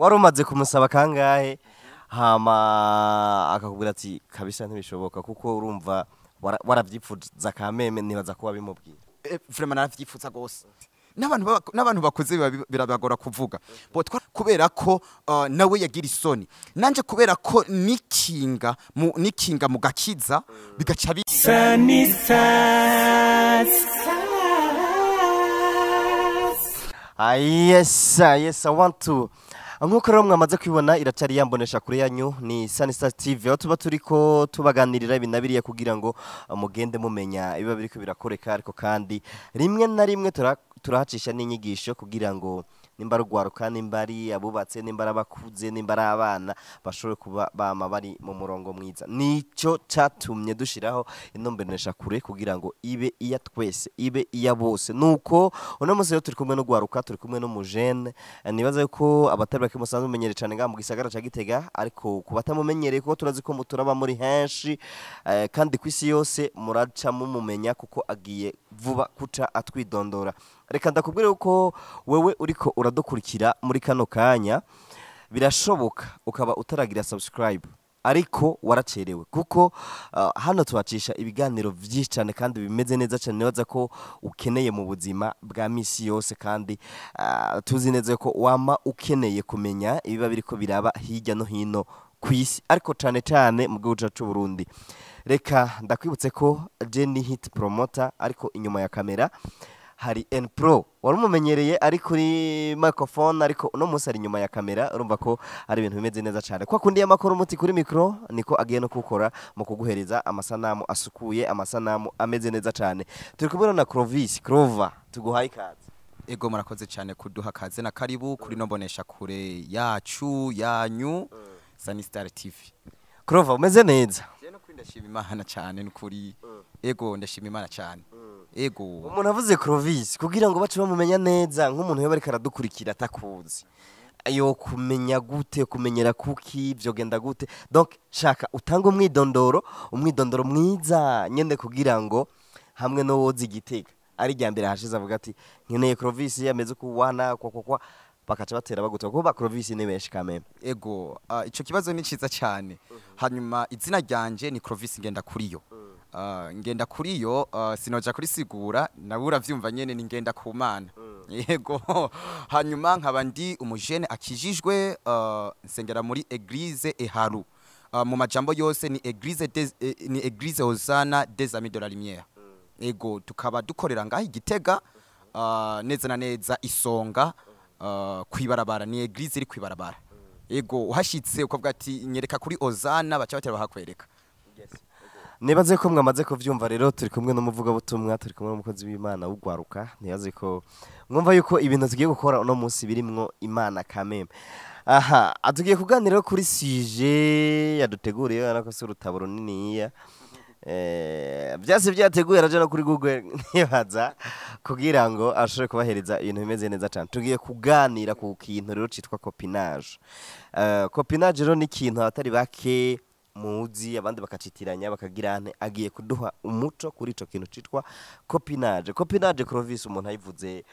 Wari umaze kumusaba kangahe, hama akakubwira ati kabisa ntibishoboka, kuko urumva waravyifuza kameme, nibaza ko wabimubwira? Vraiment naravyifuza gose. N'abantu bakuze birabagora kuvuga. Bo kubera ko nawe yagira isoni, nanje kubera ko nikinga mu gakiza bigaca Sunny Stars. Ah, yes, I want to. Nkuko rero mwamaze kwibona, iracari yambonesha kure yanyu ni Sunny Star TV, aho tuba turiko tubaganirira ibi na biriya kugira ngo mugende mumenya ibiba biriko birakoreka, ariko kandi rimwe na rimwe turahacisha n'inyigisho kugira ngo nimba ari urwaruka, nimba ari abubatse, nimba ari abakuze, nimba ari abana, bashobore kuba bama bari mu murongo mwiza. Nico catumye dushiraho ino mbonesha kure kugira ngo ibe iya twese, ibe iya bose. Nuko uno munsi rero turi kumwe n'urwaruka, turi kumwe n'umujene. Nibaza yuko abatari bake musanzwe mumenyereye cane ngaha mu gisagara ca Gitega, ariko ku batamumenyereye, kuko turazi ko muturaba muri henshi, kandi kw'isi yose muraca mumumenya, kuko agiye vuba kuca atwidondora. Reka ndakubwire yuko wewe uriko uradukurikira muri kano kanya, birashoboka ukaba utaragira subscribe, ariko waracerewe, kuko hano tuhacisha ibiganiro vyinshi cane kandi bimeze neza cane, nibaza ko ukeneye mu buzima bwa misi yose, kandi tuzi neza ko wama ukeneye kumenya ibiba biriko biraba hirya no hino kw'isi, ariko cane cane mu gihugu cacu c'Uburundi. Reka ndakwibutse ko Jenny Hit Promoter, ariko inyuma ya kamera hari N Pro, wari umumenyereye ari kuri microphone, ariko uno munsi ari inyuma ya kamera. Urumva ko ari ibintu bimeze neza cyane. Kwa kundi y'amakuru umuti kuri micro niko agiye no gukora mu kuguhereza amasanamu asukuye, amasanamu ameze neza cyane. Turi kumwe na Clovis Clova, tuguhaye ikaze. Ego, murakoze cyane kuduha kaze na karibu kuri no mbonesha kure yacu yanyu Sunny Star TV. Clova, umeze neza? Je no kuri ndashima Imana cyane nukuri. Ego, ndashima Imana cyane. Ego. Umuntu avuze Clovis kugira ngo bace bamumenya neza, nk'umuntu yoba ariko aradukurikira atakuzi, yo kumenya gute, kumenyera kuki, vyogenda gute? Donc shaka utanga umwidondoro mwiza nyene, kugira ngo hamwe no woza Igitega ari rya mbere hashize avuga ati nkeneye Clovis yameze kuwana kwa kwa kwa, bakaca batera baguta, kuko ba Clovis ni benshi kameme. Ego, ico kibazo ni ciza cyane. Hanyuma izina ryanje ni Clovis ngenda kuriyo. Ngenda kuriyo, sinoja kurisigura, nawe uravyumva nyene, ni ngenda ku Mana. Yego. Hanyuma nkaba ndi umujene akijijwe, nsengera muri Église Eharu. Mu majambo yose ni ni Église Hosanna des Amis de la Lumière. Ego, tukaba dukorera ngaho Igitega, neza na neza Isonga, kwibarabara, ni église iri kwibarabara. Ego, uhashitse ukavuga ati nyereka kuri Hosanna, baca batera bahakwereka. Nibaze ko mwamaze kuvyumva rero, turi kumwe n'umuvugabutumwa, turi kumwe n'umukozi w'Imana w'ugwaruka. Nibaze ko mwumva yuko ibintu tugiye gukora uno munsi birimwo Imana kameme. Aha tugiye kuganira kuri sujet yaduteguriye, urabona ko si urutabo runiniya, byose byateguye, araja no kuri Google nibaza kugira ngo ashobore kubahereza ibintu bimeze neza cyane. Tugiye kuganira ku kintu rero citwa copinage. Copinage rero ni ikintu abatari bake muzi, abandi bakacitiranya bakagira ante. Agiye kuduha umuco kuri ico kintu citwa copinage. Copinage, Clovis, umuntu ayivuze,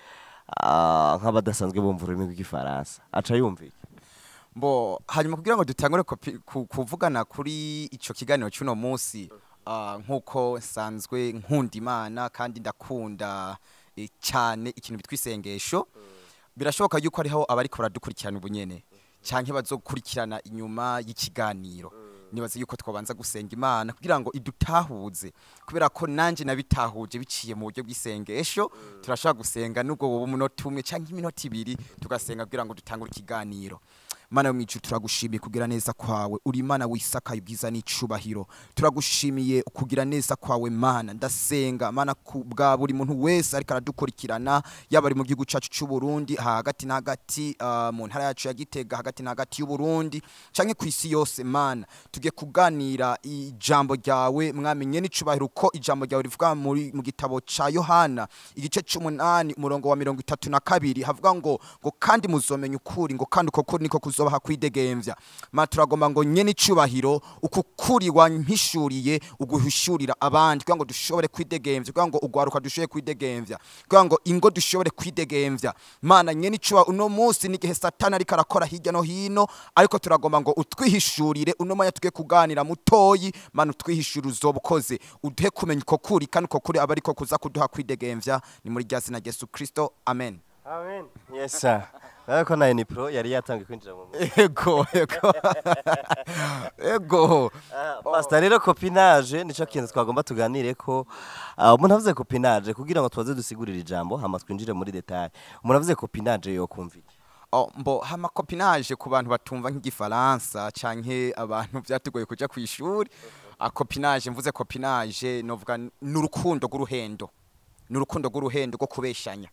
nk'abadasanzwe bumva ururimi rw'Igifaransa, aca yumva iki? Bo hanyuma kugira ngo dutangure kuvugana kuri ico kiganiro cy'uno munsi, nkuko nsanzwe nkunda Imana kandi ndakunda cyane ikintu bitwa isengesho, birashoboka yuko hariho abariko baradukurikirana ubu nyene canke bazokurikirana inyuma y'ikiganiro. Nibaze yuko twabanza gusenga Imana kugira ngo idutahuze, kubera ko nanje nabitahuje biciye mu buryo bw'isengesho. Turashobora gusenga nubwo wowe umunota umwe canke iminota 2, tugasenga kugira ngo dutangure ikiganiro. Mana yo mwicu, turagushimiye kugira neza kwawe. Uri Imana wisakaye ubwiza n'icubahiro. Turagushimiye kugira neza kwawe, Mana. Ndasenga, Mana, ku bwa buri muntu wese ariko aradukurikirana, yaba ari mu gihugu cacu c'u Burundi hagati na hagati, mu ntara yacu ya Gitega hagati na hagati y'u Burundi, canke ku isi yose. Mana, tugiye kuganira ijambo ryawe, mwamenye n'icubahiro, uko ijambo ryawe rivuga muri mu gitabo ca Yohana igice c'8 umurongo wa 32, havuga ngo kandi muzomenya ukuri, ngo kandi uko kuri niko kuzobaha kwidegemvya. Ma turagomba ngo nyene icubahiro uku kuri wampishuriye uguhishurira abandi, kugira ngo dushobore kwidegemvya, kugira ngo ugwaruka dushobore kwidegemvya, kugira ngo ingo dushobore kwidegemvya. Mana nyene icubahiro, uno munsi n'igihe Satani ariko arakora hirya no hino, ariko turagomba ngo utwihishurire uno mwanya tugiye kuganira mutoyi. Mana, utwihishure, uzobukoze uduhe kumenya uko kuri, kandi uko kuri aba ariko kuza kuduha kwidegemvya. Ni muri rya zina Yesu Kristo, amen. Amen. Yes sir. Ko nayo ni pro yari yatangiye kwinjira mu Ego. Pastor, rero copinage nico kintu twagomba tuganire ko umuntu avuze copinage, kugira ngo tubaze dusigurire ijambo hama twinjire muri détail. Umuntu avuze copinage yo kumva iki? Oh, mbo hama copinage, ku bantu batumva nk'igifaransa canke abantu vyatugoye kuja kw'ishuri, copinage, mvuze copinage novuga n'urukundo rw'uruhendo, n'urukundo rw'uruhendo rwo kubeshanya.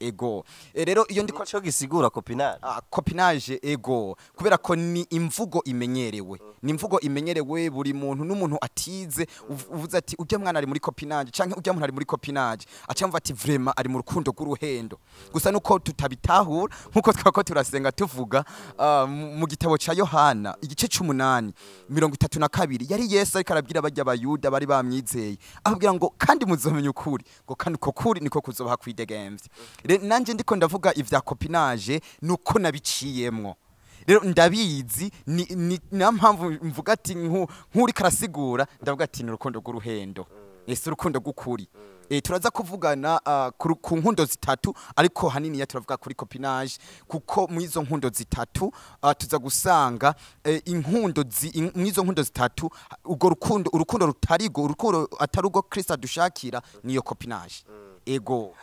Ego. Rero iyo ndiko Nico gisigura copinage? Copinage, ego, kubera ko ni imvugo imenyerewe, ni imvugo imenyerewe buri muntu n'umuntu atize. Uvuze ati ujya mwana ari muri copinage canke ujya muntu ari muri copinage, acamva ati vraiment ari mu rukundo rw'uruhendo. Gusa nuko tutabitahura, nkuko twako turasenga tuvuga mu gitabo ca Yohana igice c'umunani 32, yari Yesu ariko arabwira bajya abayuda bari bamwizeye, ababwira ngo kandi muzomenya ukuri, ngo kandi uko kuri niko kuzobaha kwidegemvya. Nanje ndiko ndavuga ivya copinage nuko nabiciyemwo, rero ndabizi. Ni niyo mpamvu mvuga ati nk'uri karasigura, ndavuga ati ni urukundo rw'uruhendo, ese urukundo rw'ukuri. Turaza kuvugana ku nkundo zitatu, ariko hanini ya turavuga kuri copinage, kuko mu izo nkundo zitatu tuza gusanga inkundo mu izo nkundo zitatu urwo rukundo, urukundo rutarigo, urukundo atari urwo Kristo adushakira, niyo copinage. Ego.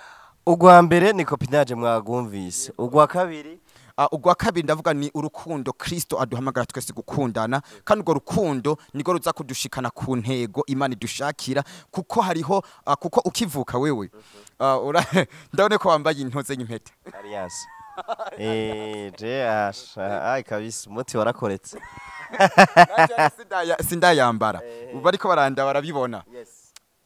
Ugwa mbere ni copinage, mwagumvise. Ugwa kabiri? Ugwa kabiri ndavuga ni urukundo Kristo aduhamagara twese gukundana, kandi urwo rukundo nirwo ruza kudushikana ku ntego Imana idushakira, kuko hariho kuko ukivuka wewe ndabona ko wambaye intoze y'impeta. Alliance. Je asha, ai kabisa umuti warakoretse. Nanje sindayambara, bariko baranda barabibona.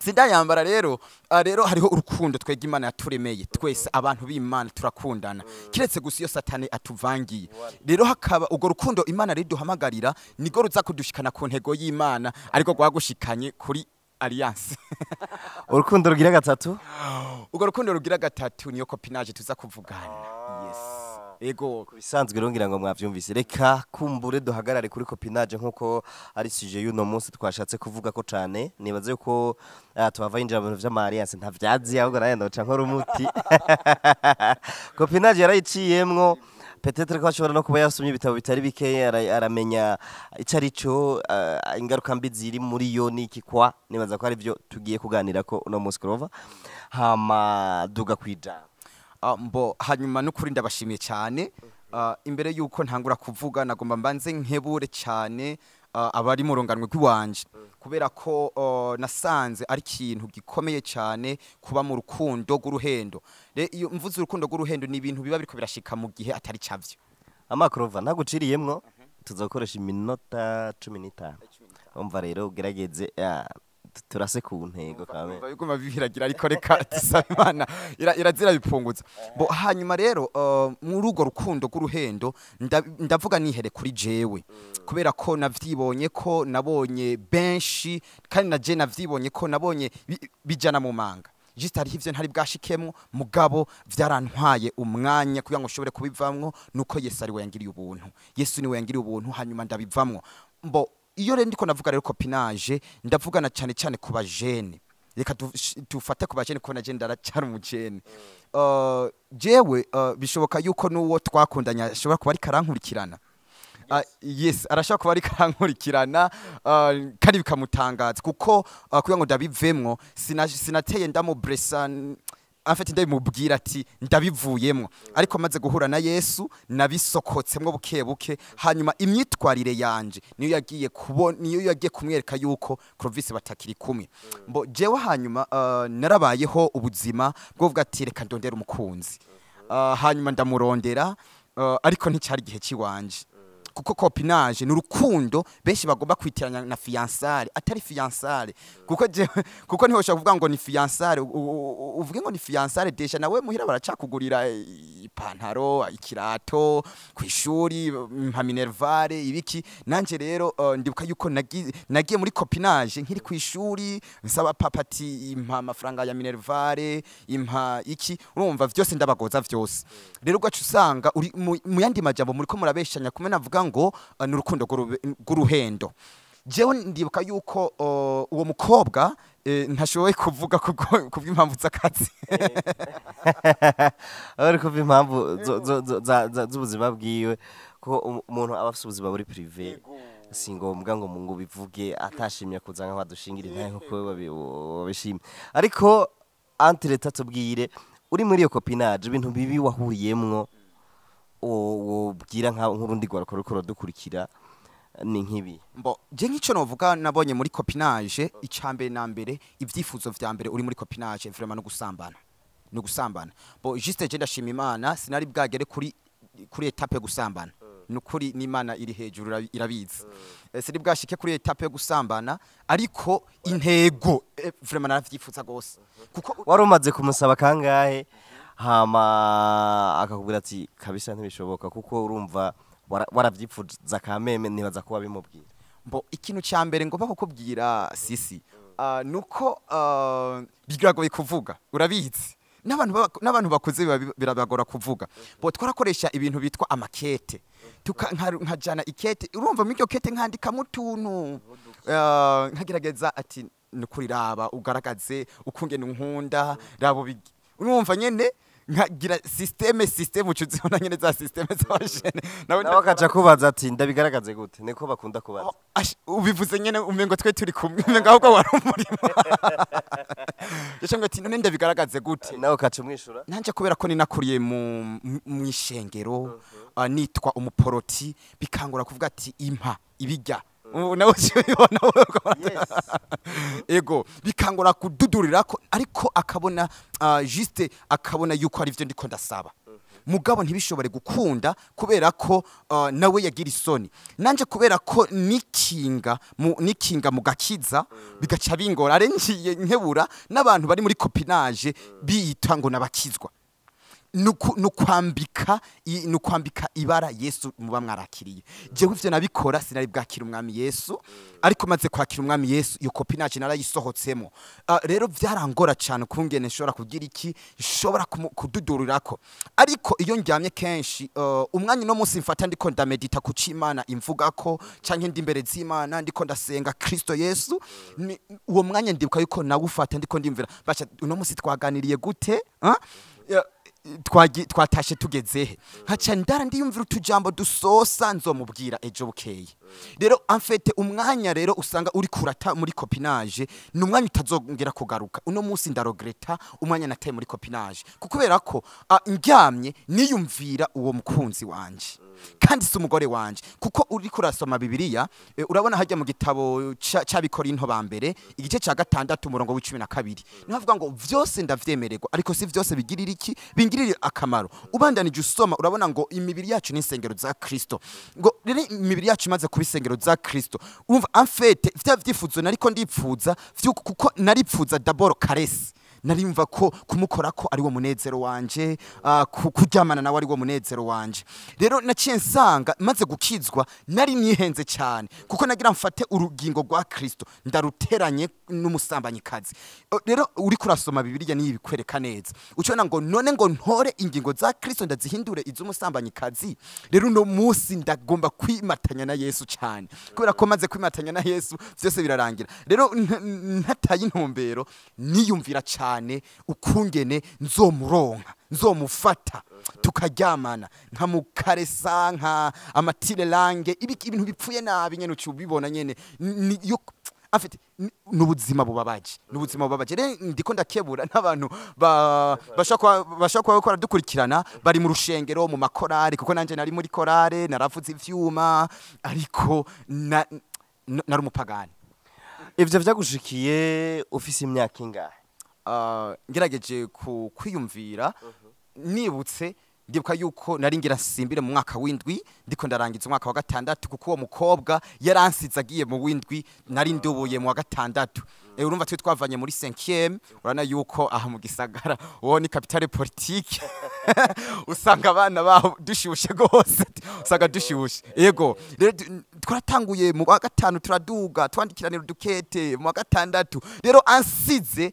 Sindayambara. Rero rero hariho urukundo twega Imana yaturemeye twese abantu b'Imana turakundana, kiretse gusa iyo Satani atuvangiye. Rero hakaba urwo rukundo Imana riduhamagarira, nirwo ruza kudushikana ku ntego y'Imana, ariko rwagushikanye kuri alliance. Urukundo rugira gatatu? Urwo rukundo rugira gatatu niyo copinage tuza kuvugana. Yes, ego. Bisanzwe rero ngira ngo mwavyumvise, reka kumbure duhagarare kuri copinage nkuko ari sujet y'uno munsi twashatse kuvuga ko cane. Nibaze yuko tuhava yinjira mu bintu vy'ama alliance ntavyazi, ahubwo nawe ndoca nkora umuti. Copinage yarayiciyemwo, peut-être ko ashobora no kuba yasomye ibitabo bitari bikeya, aramenya ico ari cyo, ingaruka mbi ziri muri yo niki kwa. Nibaza ko ari byo tugiye kuganira ko uno munsi. Kurova hama duga kwijana. Mbo hanyuma n'ukuri ndabashimiye cyane. Imbere yuko ntangura kuvuga, nagomba mbanze nkebure cyane abari mu runganwe rw'iwanje, kubera ko nasanze ari ikintu gikomeye cyane kuba mu rukundo rw'uruhendo. Iyo mvuze urukundo rw'uruhendo, ni ibintu biba biriko birashika mu gihe atari cavyo. Amakrova ntaguciriyemwo, tuzakoresha iminota 15. Umva rero ugerageze turase ku ntego kame. Umva biguma bihiragira, ariko reka dusabe Imana irazira bipunguza. Bo hanyuma rero muri urwo rukundo rw'uruhendo, ndavuga nihere kuri jewe, kubera ko navyibonye ko nabonye benshi, kandi na je navyibonye ko nabonye bijana mu manga. Juste hariho ivyo ntari bwashikemwo, mugabo vyarantwaye umwanya kugira ngo nshobore kubivamwo, nuko Yesu ari we yangiriye ubuntu. Yesu niwe yangiriye ubuntu, hanyuma ndabivamwo. Mbo iyo rero ndiko navuga rero copinage, ndavugana cyane cyane ku bajene. Reka dufate ku bajene, ko na je ndaracyari umujene. Jewe bishoboka yuko n'uwo twakundanye ashobora kuba ariko arankurikirana. Yes, arashobora kuba ariko arankurikirana, kandi bikamutangaza, kuko kugira ngo ndabivemwo sinateye ndamubresa. En fait ndabimubwira ati ndabivuyemwo, ariko maze guhura na Yesu nabisokotsemwo buke buke. Hanyuma imyitwarire yanje niyo yagiye kubona, niyo yagiye kumwereka yuko Clovis batakiri kumwe. Mbo jewe hanyuma narabayeho ubuzima bwo kuvuga ati reka ndondera umukunzi. Hanyuma ndamurondera, ariko nticyari igihe ciwanje. Kuko copinage ni urukundo benshi bagomba kwitiranya na fiançailles, atari fiançailles, kuko kuko ntihoshobora kuvuga ngo ni fiançailles, uvuge ngo ni fiançailles, déjà nawe muhira baracakugurira ipantaro, ikirato, kwishuri mpa minerval, ibiki. Nanje rero ndibuka yuko nagiye muri copinage nkiri kwishuri, nsaba papa ati impa amafaranga ya minerval, impa iki. Urumva vyose ndabagoza vyose. Rero ugaca usanga uri mu yandi majambo muriko murabeshanya kumwe. Navuga ngo ni urukundo rw'uruhendo. Jewe ndibuka yuko uwo mukobwa ntashoboye kuvuga kubw'impamvu z'akazi. Aho ari kuva impamvu z'ubuzima bwiwe, ko umuntu aba afise ubuzima buri privé, si ngombwa ngo bivuge atashimye kuza nkaho adushingira intahe nkuko wabishimye. Ariko entre-temps, tubwire, uri muri iyo copinage, ibintu bibi wahuriyemwo wobwira nk'urundi rwaruka ruriko ruradukurikira ni nk'ibi? Mbo je nk'ico novuga nabonye muri copinage, icambere na mbere, ivyifuzo vya mbere uri muri copinage vraiment no gusambana, no gusambana. Bo juste je ndashima Imana, sinari bwagere kuri étape yo gusambana. Nukuri n'Imana iri hejuru irabizi. Sinari bwashike kuri étape yo gusambana, ariko intego vraiment naravyifuza gose kuko Wari umaze kumusaba kangahe, hama akakubwira ati kabisa ntibishoboka? Kuko urumva waravyifuza kameme, nibaza kuba bimubwira. Mbo ikintu cya mbere ngomba kukubwira sisi, nuko biragoye kuvuga, urabizi, n'abantu bakuze birabagora kuvuga. Bo twarakoresha ibintu bitwa amakete. Nkajana ikete, urumva muri iryo kete nkandikamo utuntu, nkagerageza ati nukuri raba ugaragaze ukungene unkunda, raba urumva nyene nkagira système ucuzibona nyene za système z'abajene. Nawe akaca kubaza ati ndabigaragaze gute? Niko bakunda kubaza. Oh, ubivuze nyene umengo twe turi kumwe, umengo ahubwo wari umurimo. Yaca ati none ndabigaragaze gute? Nawe ukaca umwishura. Nanje kubera ko ninakuriye mu ishengero, nitwa umuporoti, bikangura kuvuga ati impa ibijya. Ubu nawe ukibibona. Ego, bikangura kududurira ko, ariko akabona juste akabona yuko ari byo ndiko ndasaba, mugabo ntibishobore gukunda kubera ko nawe yagira isoni, nanje kubera ko nikinga mu gakiza, bigaca bingora. Arengiye nkebura n'abantu bari muri copinage biyita ngo nabakizwa, nukwambika ibara Yesu muba mwarakiriye. Jewe ivyo nabikora sinari bwakira umwami Yesu, ariko maze kwakira umwami Yesu iyo copinage narayisohotsemo. Rero vyarangora cyane kungene nshobora kugira iki, nshobora kududurirako. Ariko iyo ndyamye kenshi, umwanya no munsi mfata ndiko ndamedita ku c'Imana imvuga ko, canke ndi imbere z'Imana ndiko ndasenga Kristo Yesu, uwo mwanya ndibuka yuko nawufata ndiko ndimvira basha uno munsi twaganiriye gute? Ya, twatashe tugezehe? Nkaca ndara ndiyumvira utujambo dusosa nzomubwira ejo bukeye. Rero en fait umwanya rero usanga uri kurata muri copinage ni umwanya utazongera kugaruka. Uno munsi ndaregretta umwanya nataye muri copinage, kubera ko ndyamye niyumvira uwo mukunzi wanje kandi si umugore wanje. Kuko uri kurasoma Bibiliya, urabona hajya mu gitabo c'Abikorinto ba mbere igice ca 6 umurongo w'12, niho havuga ngo vyose ndavyemererwa, ariko si vyose bigirira iki, bingirira akamaro. Ubandanije usoma urabona ngo imibiri yacu ni insengero za Kristo. Ngo rero imibiri yacu imaze kuba insengero za Kristo, urumva en fait vya vyifuzo nariko ndipfuza vyuko, kuko naripfuza d'abord caresse, narimva ko kumukora ko ari wo munezero wanje, kuryamana nawe ari wo munezero wanje. Rero naciye nsanga maze gukizwa nari nihenze cyane, kuko nagira mfate urugingo rwa Kristo ndaruteranye n'umusambanyikazi. Rero uri kurasoma Bibiliya niyo ibikwereka neza, ucona ngo none ngo ntore ingingo za Kristo ndazihindure iz'umusambanyikazi. Rero uno munsi ndagomba kwimatanya na Yesu cyane, kubera ko maze kwimatanya na Yesu byose birarangira. Rero ntataye intumbero, niyumvira cyane ukungene nzomuronka, nzomufata tukaryamana, nkamukaresa, nka amatire lange, ibintu bipfuye nabi nyene uci ubibona nyene. En fait n'ubuzima bubabaje, n'ubuzima bubabaje. Rero ndiko ndakebura n'abantu bashobora kuba bakora dukurikirana bari mu rushengero, mu makorari, kuko nanje nari muri korale, naravuze ivyuma, ariko nari umupagani. Ivyo vyagushikiye ufise imyaka ingahe? Ngerageje kwiyumvira, nibutse Ndibuka yuko nari ngira nsimbire mu mwaka w'indwi, ndiko ndarangiza umwaka wa gatandatu, kuko uwo mukobwa yaransize agiye mu w'indwi, nari ndubuye mu wa gatandatu. Urumva twe twavanye muri 5e, urana yuko aha mu gisagara uwo ni capitale politique, usanga abana baho dushushe gose, usanga dushushe. Yego, rero twaratanguye mu wa gatanu, turaduga twandikiranira udukete mu wa gatandatu. Rero ansize,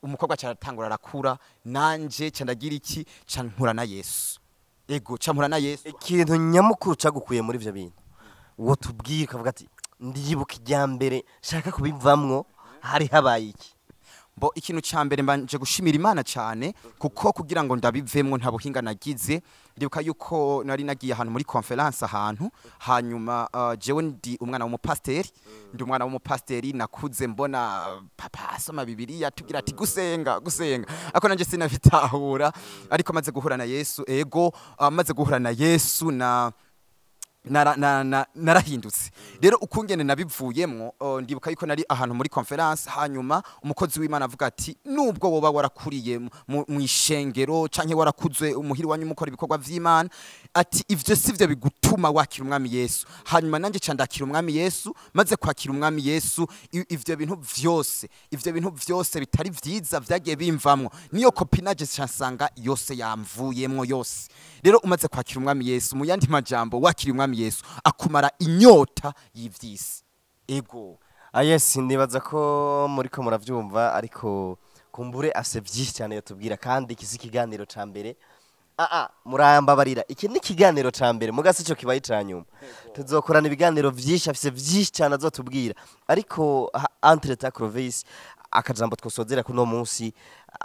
umukobwa caratangura arakura, nanje candagira iki, campura na Yesu. Ego, campura na Yesu. Ikintu nyamukuru cagukuye muri ivyo bintu uwo tubwiye, ukavuga ati ndibuka ijya mbere shaka kubivamwo, hari habaye iki? Bo, ikintu ca mbere mbanje gushimira Imana cyane, kuko kugira ngo ndabivemwo nta buhinga nagize. Ndibuka yuko nari nagiye ahantu muri conférence ahantu, hanyuma jewe ndi umwana w'umupasteri, ndi umwana w'umupasteri, nakuze mbona papa asoma Bibiliya, tugira ati gusenga gusenga, ariko nanje sinabitahura. Ariko maze guhura na Yesu, ego, maze guhura na Yesu na narahindutse. Rero ukungene nabivuyemwo, ndibuka yuko nari ahantu muri conférence, hanyuma umukozi w'Imana avuga ati nubwo woba warakuriye mu ishengero canke warakuze umuhiri wanyu mukora ibikorwa vy'Imana, ati ivyo sivyo bigutuma wakira umwami Yesu. Hanyuma nanje ca ndakira umwami Yesu. Maze kwakira umwami Yesu, ivyo bintu vyose bitari vyiza vyagiye bimvamwo, niyo copinage, ca nsanga yose yamvuyemwo yose. Rero umaze kwakira umwami Yesu, mu yandi majambo, wakira umwami Yesu akumara inyota y'ivyisi. Ego. Ah yes, ndibaza ko muriko muravyumva, ariko kumbure afise vyinshi cyane yotubwira, kandi iki si ikiganiro ca mbere. Murambabarira, iki ni ikiganiro ca mbere, mugasi ico kibaye ca nyuma. Tuzokorana ibiganiro vyinshi, afise vyinshi cyane azotubwira. Ariko entre ta Clovis, akajambo twosozera kuno munsi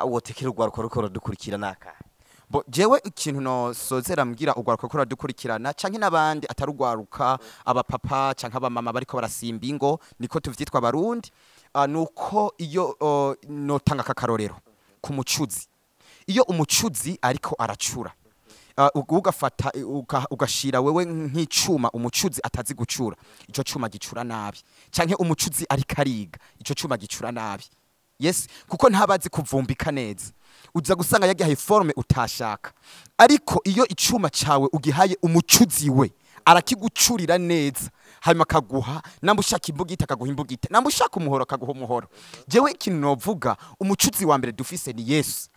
wotekera urwaruka ruko rudukurikira naka? Bo, jewe ikintu no sozera mbwira ugwaruka ko radukurikirana canke n'abandi atari ugwaruka, abapapa canke abamama bariko barasimba ingo, niko tuvyitwa abarundi, nuko iyo notanga akakarorero ku mucuzi. Iyo umucuzi ariko aracura, ugafata ugashira wewe nk'icuma umucuzi atazi gucura, ico cuma gicura nabi, canke umucuzi ariko ariga, ico cuma gicura nabi. Yes, kuko ntabazi kuvumbika neza, uza gusanga yagihaye forme utashaka. Ariko iyo icuma cawe ugihaye umucuzi, we arakigucurira neza, hanyuma akaguha, namba ushaka imbugita akaguha imbugita, namba ushaka umuhoro akaguha umuhoro. Jewe ikintu novuga, umucuzi wa mbere dufise ni Yesu.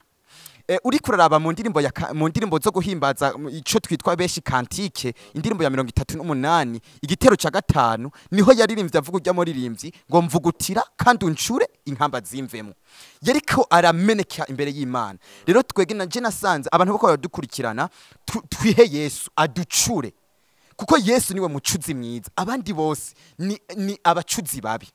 Uriko uraraba mu ndirimbo ya mu ndirimbo zo guhimbaza, ico twitwa benshi cantique, indirimbo ya 38 igitero ca gatanu, niho yaririmbye avuga ujya muririmbyi ngo mvugutira kandi uncure inkamba zimvemo, yariko arameneka imbere y'Imana. Rero twege na je nasanze abantu bako baradukurikirana, twihe Yesu aducure, kuko Yesu niwe mucuzi mwiza, abandi bose ni abacuzi babi.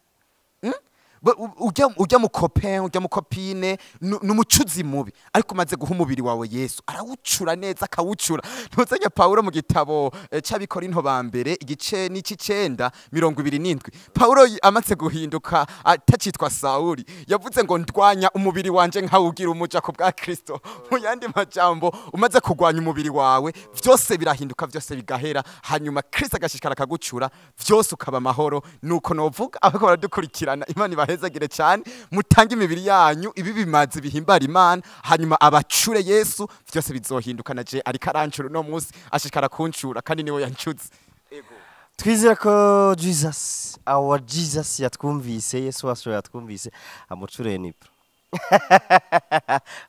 Ujya mu copain, ujya mu copine, ni umucuzi mubi. Ariko umaze guha umubiri wawe Yesu, arawucura neza, akawucura. Ntuzanye Paulo mu gitabo c'Abikorinto ba mbere, igice n'icicenda, 27, Paulo amaze guhinduka atacitwa Sawuli, yavuze ngo ndwanya umubiri wanje nkawugira umuja ku bwa Kristo. Mu yandi majambo, umaze kugwanya umubiri wawe, vyose birahinduka, vyose bigahera, hanyuma Kristo agashishikara akagucura, vyose ukaba amahoro. Nuko novuga abako baradukurikirana, Imana ibahezagire cyane, mutange imibiri yanyu ibi bimaze bihimbara Imana, hanyuma abacure Yesu, vyose bizohinduka. Na je ariko arancura uno munsi, ashishikara kuncura, kandi niwe yancuze. Twizera ko Jesus, our Jesus, yatwumvise, Yesu wacu yatwumvise, amucure nipro,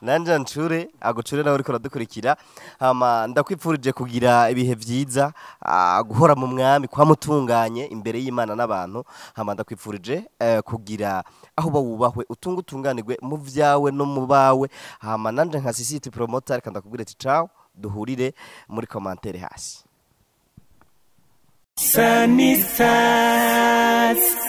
nanje ncure, agucure nawe uriko uradukurikira. Hama ndakwipfurije kugira ibihe vyiza, guhora mu mwami kwamutunganye imbere y'Imana n'abantu. Hama ndakwipfurije kugira aho uba wubahwe, utunge, utunganirwe mu vyawe no mu bawe. Hama nanje nka Sisiti Promoter, reka ndakubwira ati ciao, duhurire muri commentaire hasi. Sunny Stars.